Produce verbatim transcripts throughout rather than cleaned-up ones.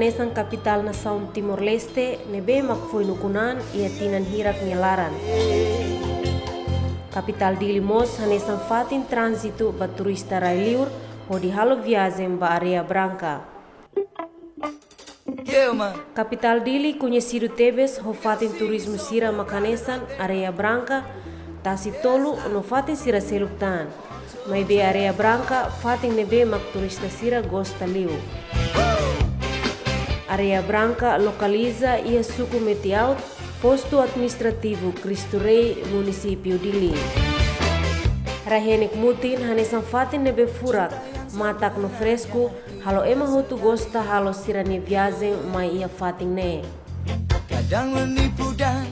Hanesan kapitál nasaun Timor-Leste, ne'ebé mak foin ukun an iha tinan hirak nia laran. Kapitál Dili mós hanesan fatin tránzitu ba turista rai-liur hodi halo viajen ba Areia Branca. Kapitál Dili koñesidu tebes ho fatin turizmu sira mak hanesan Areia Branca, Tasi Tolu no fatin sira seluk tan. Maibé Areia Branca fatin ne'ebé mak turista sira gosta liu. Areia Branca lokaliza iha suku Metiaut, postu administrativu Cristo Rei, munisípiu Dili. Rai-henek mutin hanesan fatin ne'ebé furak, matak no fresku, halo ema hotu gosta halo sira-nia viajen mai iha fatin ne'e.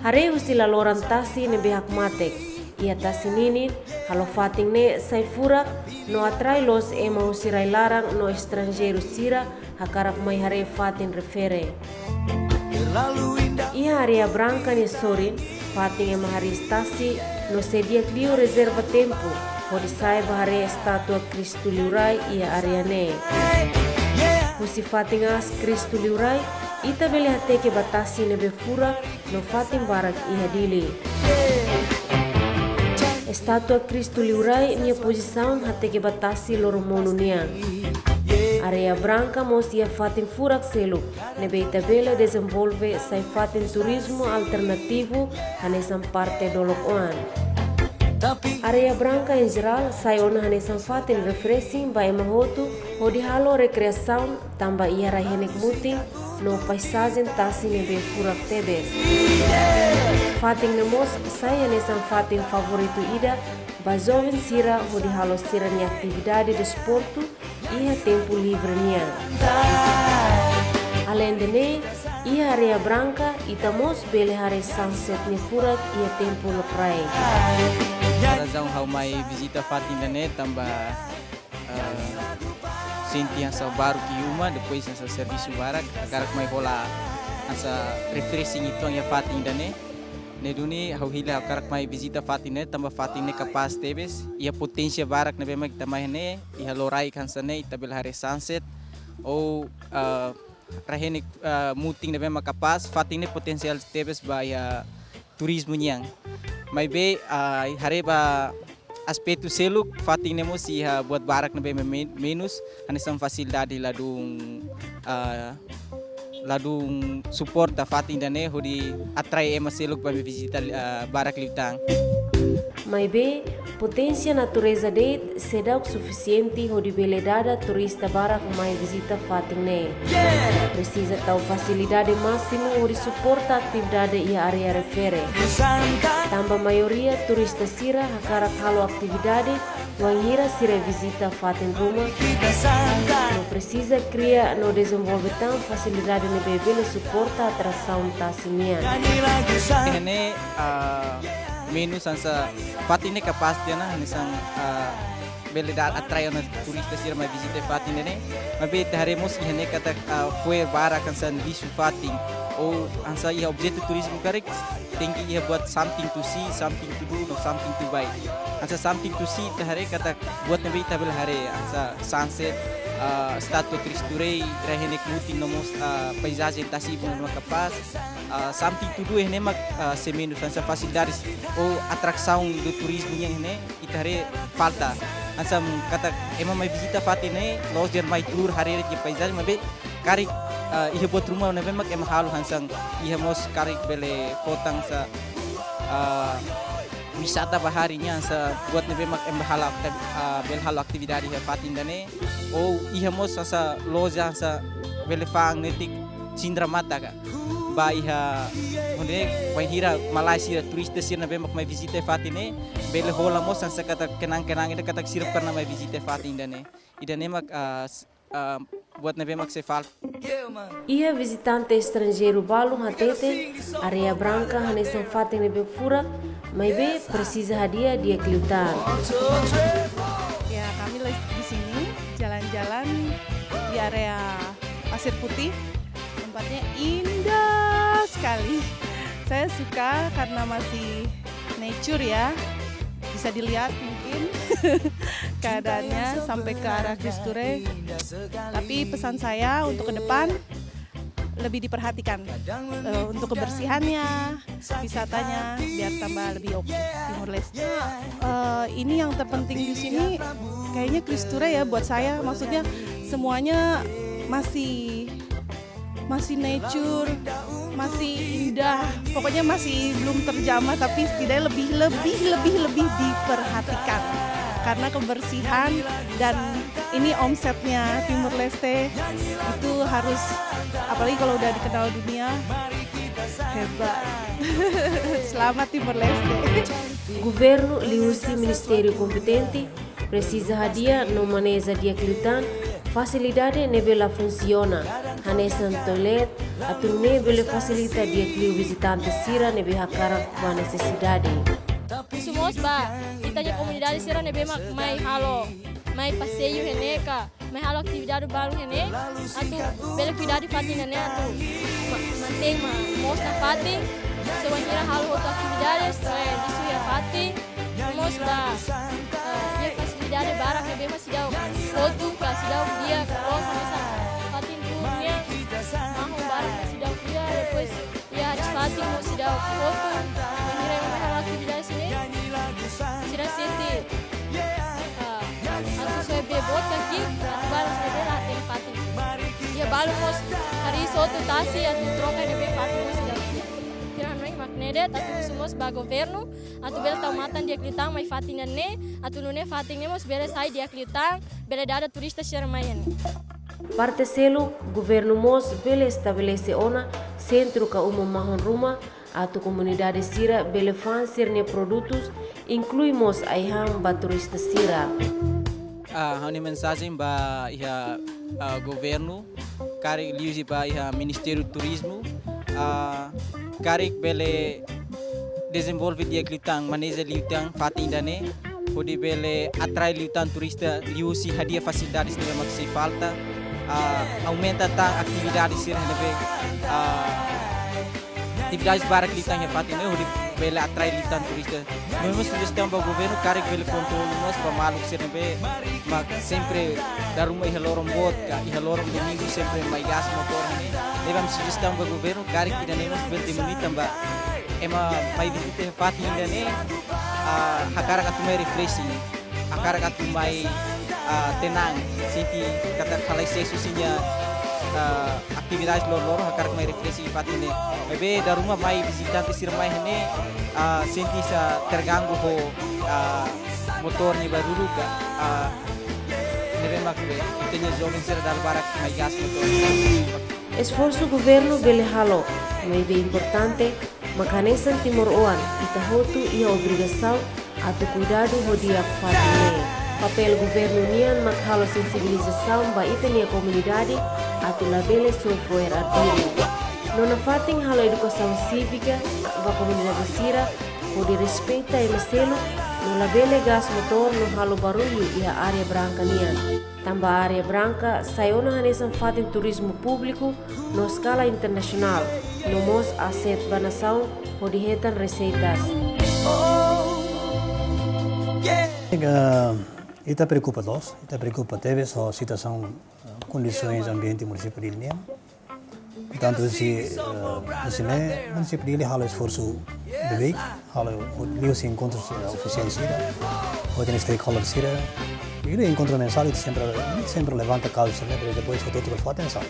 Haree husi laloran tasi ne'ebé hakmatek, iha tasi ninin, halo fatin ne'e sai furak no atrai loos ema husi rai-laran no estranjeiru sira hakarak mai haree fatin refere. Iha Areia Branca nia sorin, fatin ema hariis tasi no sei di'ak liu rezerva tempu hodi sa'e ba haree estátua Kristu Liurai iha área ne'e. Husi fatin aas Kristu Liurai, ita bele hateke ba tasi ne'ebé furak no fatin barak iha Dili. Estátua Kristu Liurai nia pozisaun hateke ba tasi loromonu nian. Areia Branca mós iha fatin furak seluk, ne'ebé ita bele dezenvolve sai fatin turizmu alternativu hanesan parte dolok oan. Areia Branca em geral sai ona hanesan fatin refreshing ba ema hotu hodi halo rekreasaun, tanba iha rai-henek mutin no paizajen tasi ne'ebé furak tebes. Fatin ne'e mós sai hanesan fatin favoritu ida ba joven sira hodi halo sira-nia atividade desportu iha tempu livre nian. Alende ne'e, iha Areia Branca, ita mós bele haree sunset nia furak iha tempu lokraik. Razaun ha'u mai vizita fatin ida-ne'e tanba, eh, sente hanesan baruk iha uma, depois hanesan servisu barak, hakarak mai hola hanesan refreshing uitoan iha fatin ida-ne'e. Ne'e duni ha'u hili hakarak mai vizita fatin ne'e, tanba fatin ne'e kapás tebes, iha poténsia barak ne'ebé mak ita mai ne'e, iha loraik hanesan ne'e, ita bele haree sunset, ou, eh, rai-henek, eh, mutin ne'ebé mak kapás, fatin ne'e potensiál tebes ba iha turizmu nian. Maibé, ah, haree ba aspetu seluk, fatin ne'e mós iha buat barak ne'ebé men-, menus, hanesan fasilidade ladún, ah, ladún suporta fatin ida-ne'e hodi atrai ema seluk ba vizita, ah, barak liután. Maibé, poténsia natureza de'it seidauk sufisiente hodi bele dada turista barak mai vizita fatin ne'e. Presiza tau fasilidade másimu hodi suporta atividade iha área refere. Tanba maioria turista sira hakarak halo atividade wainhira sira vizita fatin ruma. No presiza kria no dezenvolve tan fasilidade ne'ebé bele suporta atrasaun tasi nian. Iha ne'e, ah, menus hanesan fatin ne'e kapás tiha ona, hanesan, ah, bele dada atrai ona turista sira mai vizita fatin ne'e. Maibé ita haree mós iha ne'e katak, ah, fo'er barak hanesan lixu fatin. Ou hanesan iha objetu turizmu karik, tenke iha buat something to see, something to do, no something to buy. Hanesan something to see ita haree katak buat ne'ebé ita bele haree, hanesan sunset, ah, estátua Kristu Rei, rai-henek mutin no mós, ah, paizajen tasi-ibun ne'ebé kapás. Ah, something to do iha ne'e mak, ah, sei menus, hanesan fasilidades ou atrasaun do turizmu nian iha ne'e, ita haree falta. Hanesan katak ema mai vizita fatin ne'e, loos de'it mai tour haree de'it paizajen, maibé karik, ah, iha buat ruma ne'ebé mak ema halo hanesan, iha mós karik bele fó tan hanesan, ah, wisata bahari nian hanesan buat ne'ebé mak ema halo akti-, ah, bele halo atividade iha fatin ida-ne'e. Ou iha mós hanesan loja hanesan bele fa'an netik sindra mata ka. Ba iha, onde, wainhira malae sira, turista sira ne'ebé mak mai vizita fatin ne'e, bele hola mós hanesan katak kenang-kenang ida katak sira pernah mai vizita fatin ida-ne'e. Ida-ne'e mak, ah, s-, ah, buat ne'ebé mak sei falta. Iha vizitante estranjeiru balu hateten, Areia Branca hanesan fatin ne'ebé furak, maibé presiza hadi'a di'ak liután. Ya, kami lagi di sini jalan-jalan di area Pasir Putih. Tempatnya indah sekali. Saya suka karena masih nature ya. Bisa dilihat mungkin keadaannya sampai ke arah Kristu Rei. Tapi pesan saya untuk ke depan, lebih diperhatikan, eh, untuk kebersihannya, wisatanya biar tambah lebih oke Timor Leste. Eh, ini yang terpenting di sini kayaknya Christura ya buat saya, maksudnya semuanya masih masih nature, masih indah, pokoknya masih belum terjamah, tapi setidaknya lebih, lebih, lebih, lebih diperhatikan karena kebersihan dan ini omsetnya Timor Leste itu harus, apalagi kalau udah dikenal dunia, hebat. Selamat Timor Leste. Governu liuhusi ministériu kompetente presiza hadi'a no maneja di'ak liután fasilidade ne'ebé la funsiona, hanesan toilet, atu nune'e bele fasilita di'ak liu vizitante sira ne'ebé hakarak ba nesesidade. Husu mós ba ita-nia komunidade sira ne'ebé mak mai halo, mai paseiu iha ne'e ka, mai halo atividade balu iha ne'e, atu bele kuidadu fatin ida-ne'e atu ma-, mantein mak moos nafatin, se wainhira halo hotu atividade, eh, lixu iha fatin, mós ba, eh, iha fasilidade barak ne'ebé mak seidauk hotu ka seidauk di'ak, ka loos hanesan fatin tuur nian, mahon barak mak seidauk di'ak, depois iha hariis-fatin mós seidauk hotu, wainhira ema mai halo atividade sira-ne'e, sira sente, ah, atu soe bee boot ka ki'ik, atu balu sira bele la hatene fatin. Iha balu mós hariis hotu tasi atu troka ne'ebé fatin mós seidauk di'ak. Sira hanoin mak ne'e de'it, atu husu mós ba governu, atu bele tau matan di'ak liután mai fatin ida-ne'e, atu nune'e fatin ne'e mós bele sai di'ak liután, bele dada turista sira mai iha ne'e. Parte seluk, governu mós bele estabelese ona sentru ka uma mahon ruma, atu komunidade sira bele fa'an sira-nia produtus, inklui mós ai-han ba turista sira. Ah, ha'u-nia mensajen ba iha, ah, governu, karik liuhusi ba iha Ministériu Turizmu, ah, karik bele dezenvolve di'ak liután, maneja liután fatin ida-ne'e, hodi bele atrai liután turista liuhusi hadi'a fasilidades ne'ebé mak sei falta, ah, aumenta tan atividade sira ne'ebé, ah, atividades barak liután iha fatin ne'e hodi bele atrai liután turista. No mós sujestaun ba governu karik bele kontrola mós ba maluk sira ne'ebé mak sempre dala ruma iha loron boot ka iha loron domingu sempre mai gas motór ne'e. Ne'ebé ami sujestaun ba governu karik ida-ne'e mós bele diminui tanba ema mai vizita iha fatin ida-ne'e, ah, hakarak atu mai refreshing, hakarak atu mai, ah, tenang, sente katak halai sesu sira-nia, ah, atividade loroloron, hakarak mai refreshing iha fatin ne'e. Maibé dala ruma mai vizitante sira mai iha ne'e, ah, sente sá terganggu ho, ah, motór nia barullu ka, ah, ne'ebé mak be, ita-nia joven sira dala barak mai gas motór. Esforsu governu bele halo, maibé importante mak hanesan timoroan, ita hotu iha obrigasaun atu kuidadu ho di'ak fatin ne'e. Papél governu nian mak halo sensibilizasaun ba ita-nia komunidade atu labele soe fo'er arbiru. No nafatin halo edukasaun sívika ba komunidade sira, hodi respeita ema seluk, no labele gas motór no halo barullu iha área branka nian. Tanba área branka sai ona hanesan fatin turizmu públiku no eskala internasionál, no mós aset ba nasaun hodi hetan reseitas. Eh, ita preokupa loos, ita preokupa tebes ho situasaun, eh, kondisoens ambiente munisípiu Dili nian. Portantu, husi, eh, husi ne'e, munisípiu Dili halo esforsu beibeik, halo liuhusi enkontrus, eh, ofisiál sira, ho ita-nia stakeholder sira. I enkontru mensál ita sempre, sempre levanta kazu sira-ne'e, para depois hotu-hotu bele fó atensaun.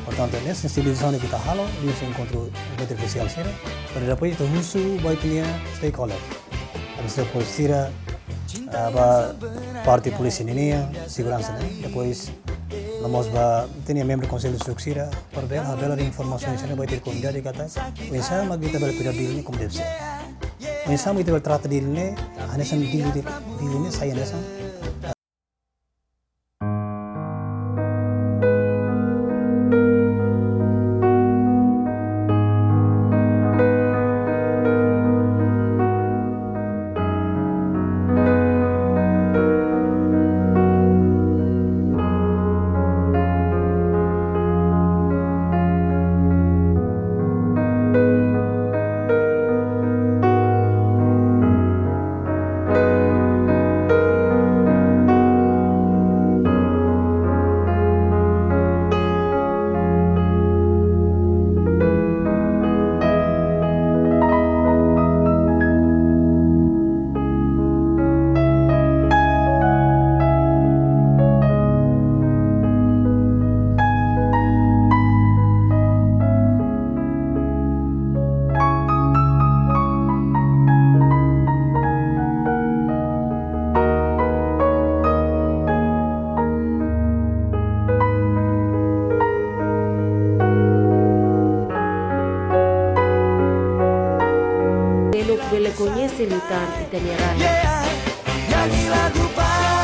Portantu, ne'e sensibilizasaun ne'ebé ita halo, liuhusi enkontru ofisiál sira, para depois ita husu ba ita-nia stakeholder. Administrasaun sira, ah, ba parte polísia nian, seguransa nian. Depois, no mós ba ita-nia membru Konsellu Seluk sira, para bele, bele dada informasaun sira ba ita-nia komunidade katak oinsá mak ita bele kuidadu Dili ne'e como deve ser. Oinsá mak ita bele trata Dili ne'e, hanesan Dili, Dili ne'e sai hanesan tan ita-nia rai. Yeah, nyanyi lagu ba